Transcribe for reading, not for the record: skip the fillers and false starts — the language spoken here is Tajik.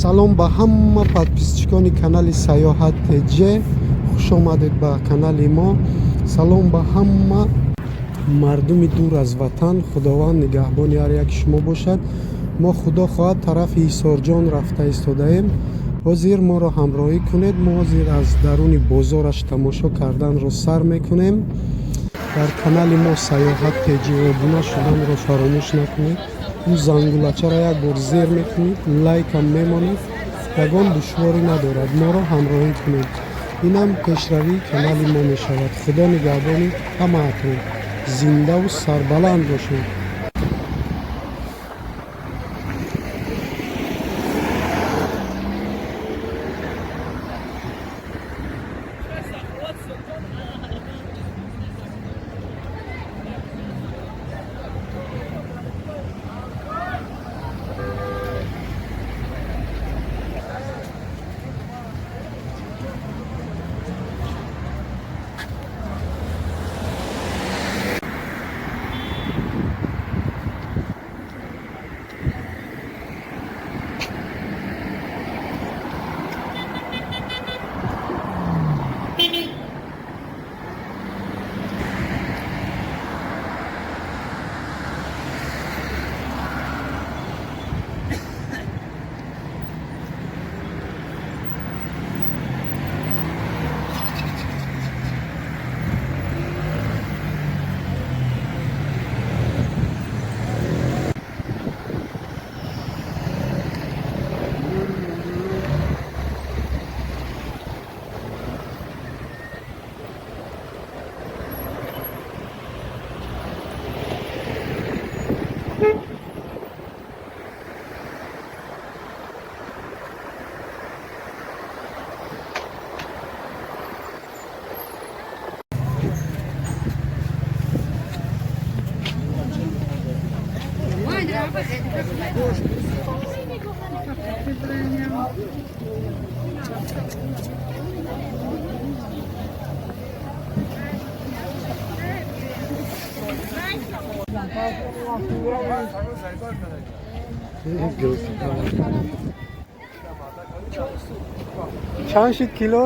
Салом ба ҳама подписчикони канали Саёҳат ТЖ. Хуш омадед ба канали мо. Салом ба ҳама мардуми дур аз ватан. Худованд нигаҳбони ҳар яки шумо бошад. Мо, худо хоҳад, тарафи Ҳисорҷон рафта истодаем. Ҳозир моро ҳамроҳӣ кунед. Мо ҳозир аз даруни бозораш тамошо карданро сар мекунем. Дар канали мо Саёҳат ТЖ обуна шуданро фаромӯш накунед. Ӯ зангулачаро як бор зер мекунед, лайкам мемонед, ягон душворӣ надорад. Моро ҳамроҳӣ кунед, инам пешравии канали мо мешавад. Худо нигаҳбони ҳамаатон, зиндаву сарбаланд бошед. Чанд шид кило?